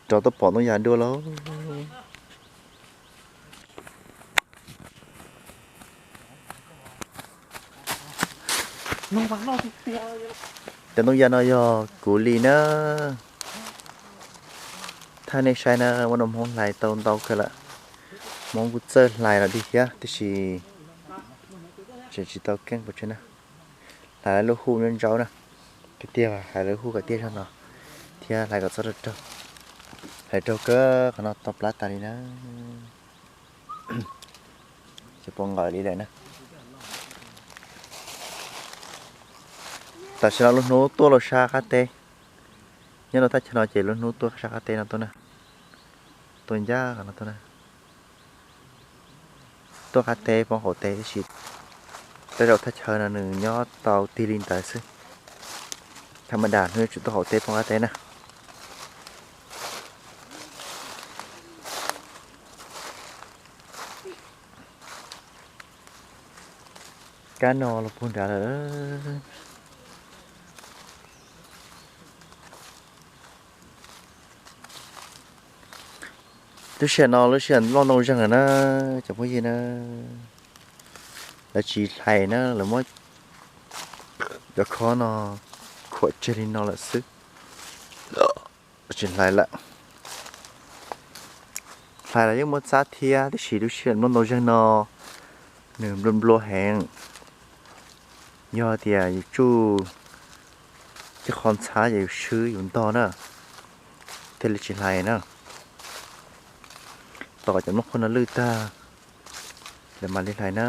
Rov tuaj pom ntoo yas dua lawm. Cov ntoo yas no yog kuv li na. Thaj nej saib na, ua no Hmoob hlais tau ntau kawg lawm. Hmoob kuj txawj hlais los dig thiab tiam sis tseem tsis tau keeb pes tsawg na. Hlais lub hu nyob ntsaub na, tiag tiag hlais lub hu kom tiag zog no thiab hlais kom txhob raug raug. Hlais raug kawg qhov no tau plab tas li na. Ces puas nqawm li lawm na. Tam sim no lub hnub tuaj los sab qab teb, nyob rau thaj chaw no ces lub hnub tuaj sab qab teb no tuaj na, tuaj ncaj qhov no tuaj na. Tuaj qab teb poob qaum teb tab sis tej zaum thaj chaw no nws nyob tau tig li ntawd xwb. Thaj ma das hnub yuav tsum tuaj qaum teb poob qab teb na. Kab no los puag nrad lawm. Lub sij hawm no lub sij hawm nplooj ntoo zeeg lawm na, cov phooj ywg na. Lawv tsis hlais na, lawv muab cov khob no khuam tseg li no lawm xwb. Tsis hlais lawm. Hlais los yeej muaj txab thiab tiam sis lub sij hawm nplooj ntoo zeeg no nws nplua nplua heev. Yog tias yus tsuj cov qhov ntxhab ces yus swb yus ntog na, thiaj li tsis hlais na. Tos cov nplooj qhuav no lwj tag lawm mam li hlais na.